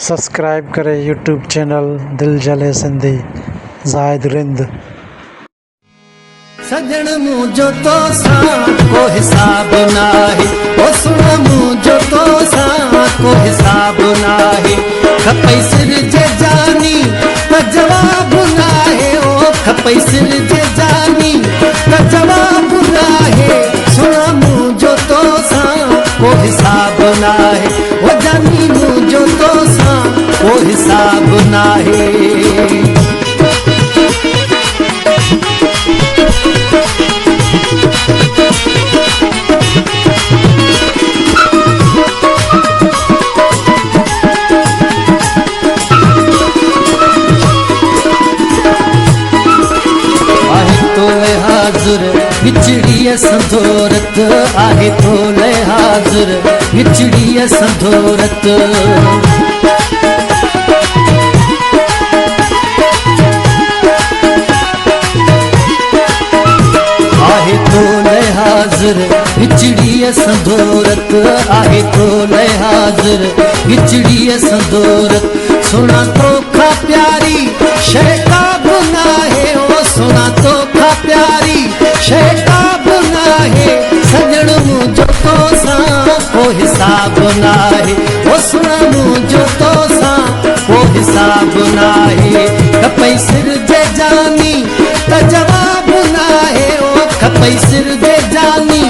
Subscribe ڪري YouTube channel دل جلي سنڌي زاهد رند. سڄڻ منهنجو توسان ڪو حساب ناهي او سهڻا منهنجو توسان ڪو حساب ناهي کپئي سر جي جاني ته جواب ناهي او کپئي سر جي جاني ته جواب ناهي سهڻا منهنجو توسان ڪو حساب ناهي او جاني منهنجو توسان ڪو حساب ناهي. آهي تو لئه حاضر وچڙيء سندو رت آهي تو لئه حاضر وچڙيء سندو رت. آهي تو لئه حاضر وچڙيء سندو رت آهي تو لئه حاضر وچڙيء سندو رت سهڻا توکان پياري شيء ڪا به ناهي او سهڻا توکان پياري شيء ڪا به ناهي سڄڻ منهنجو توسان ڪو حساب ناهي او سهڻا منهنجو توسان ڪو حساب ناهي کپئي سر جي جاني ته جواب ناهي او کپئي سر جي جاني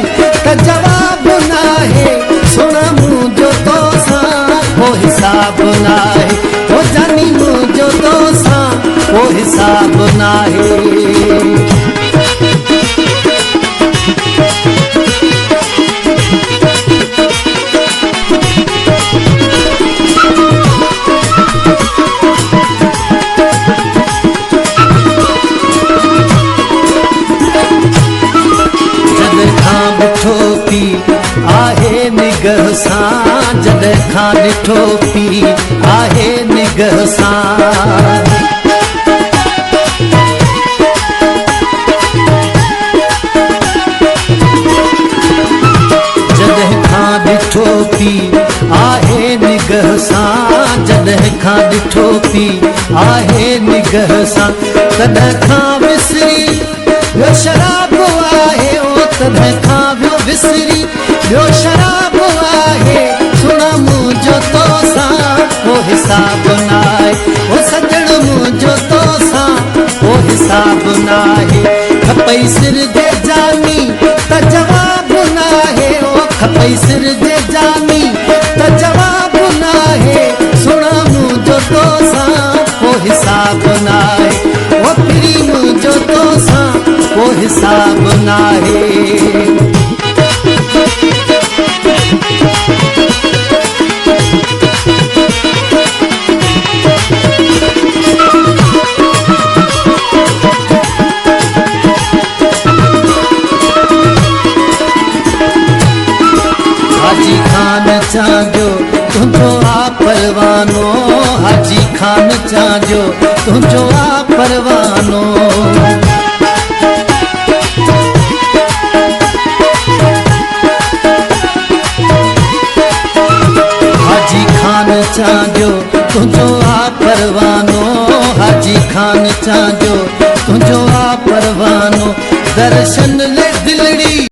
ته جواب ناهي سهڻا منهنجو توسان ڪو حساب ناهي او جاني منهنجو توسان ڪو حساب ناهي. جڏهن کان ڏٺو پي آهي نگهه سان جڏهن کان ڏٺو پي آهي نگهه سان. جڏهن کان ڏٺو پي آهي نگهه سان جڏهن کان ڏٺو پي آهي نگهه سان تڏهن کان وسري ويو شراب آهي او تڏهن کان ويو وسري ويو شراب آهي سهڻا منهنجو توسان ڪو حساب ناهي او سڄڻ منهنجو توسان ڪو حساب ناهي کپئي سر جي جاني ته جواب ناهي او کپئي سر جي جاني ته جواب ناهي سهڻا منهنجو توسان ڪو حساب ناهي او پرين منهنجو توسان ڪو حساب ناهي. حاجي خان چانڊيو تنهنجو آ پروانو حاجي خان چانڊيو تنهنجو آ پروانو. حاجي خان چانڊيو تنهنجو آ پروانو حاجي خان چانڊيو تنهنجو آ پروانو درشن لئه دلڙي.